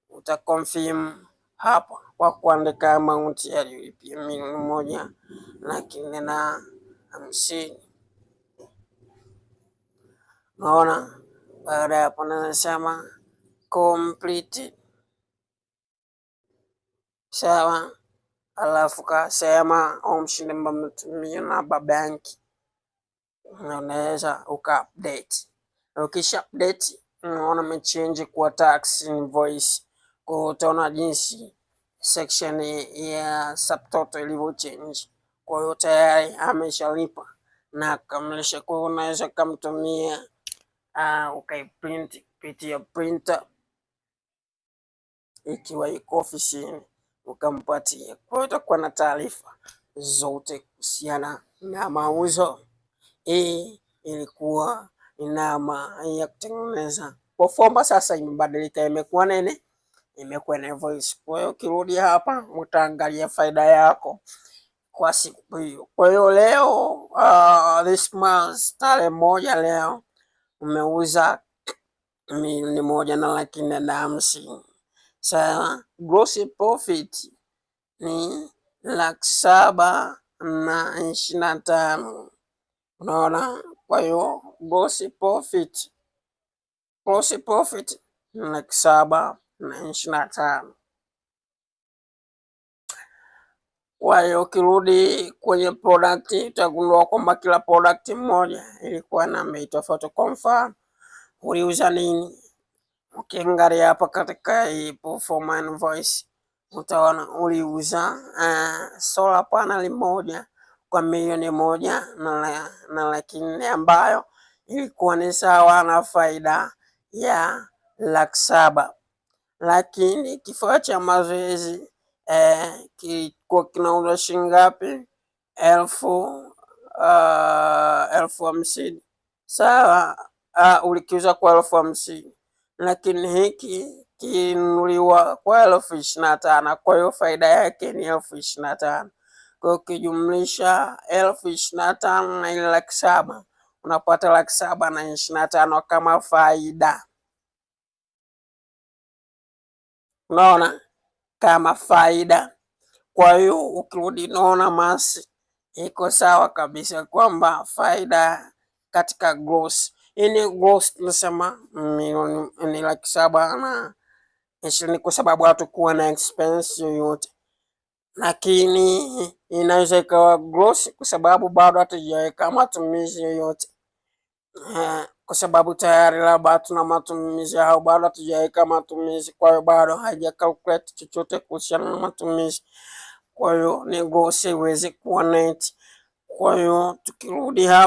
Utaconfirm hapa kwa kuandika amount aliyolipia 1,450,000. Unaona, baada ya hapo nasema complete, sawa. Alafu kasema option ambayo mmetumia namba benki, unaweza uka update. Ukisha update, unaona imechange kuwa tax invoice, kwa utaona jinsi section ya subtotal ilivyo change. Kwa hiyo tayari ameshalipa na kukamilisha. Kwa hiyo unaweza kumtumia ukaiprint kupitia printer ikiwa iko ofisini ukampatia. Kwa hiyo utakuwa na taarifa zote kuhusiana na mauzo. Hii ilikuwa ni namna ya kutengeneza proforma. Sasa imebadilika, imekuwa nini? Imekuwa na invoice. Kwa hiyo ukirudi hapa utaangalia faida yako kwa siku hiyo. Kwa hiyo leo this month tarehe 1 leo umeuza 1,450,000. Sawa, gross profit ni 725,000. Unaona, kwa hiyo gross profit ni 725,000. Kwa hiyo ukirudi kwenye product utagundua kwamba kila product moja ilikuwa na bei tofauti. Kwa mfano, uliuza nini? Ukiangalia hapa katika hii proforma invoice utaona uliuza solar panel moja kwa 1,100,000 ambayo ilikuwa ni sawa na faida ya 700,000, lakini kifaa cha mazoezi kilikuwa kinauzwa shilingi ngapi? 50,000. Sawa, ulikiuza kwa 50,000, lakini hiki kilinunuliwa kwa 25,000. Kwa hiyo faida yake ni 25,000. Kwa hiyo ukijumlisha 25,000 na ile 700,000 unapata 725,000 kama faida. Unaona, kama faida. Kwa hiyo ukirudi, naona maths iko sawa kabisa kwamba faida katika gross, ini gross tunasema milioni ni 720,000 kwa sababu hatukuwa na expense yoyote, lakini inaweza ikawa gross kwa sababu bado hatujaweka matumizi yoyote, kwa sababu tayari labda hatuna matumizi au bado hatujaweka matumizi, kwa hiyo bado haija calculate chochote kuhusiana na matumizi. Kwa hiyo ni gross, iweze kuwa net. Kwa hiyo tukirudi hapa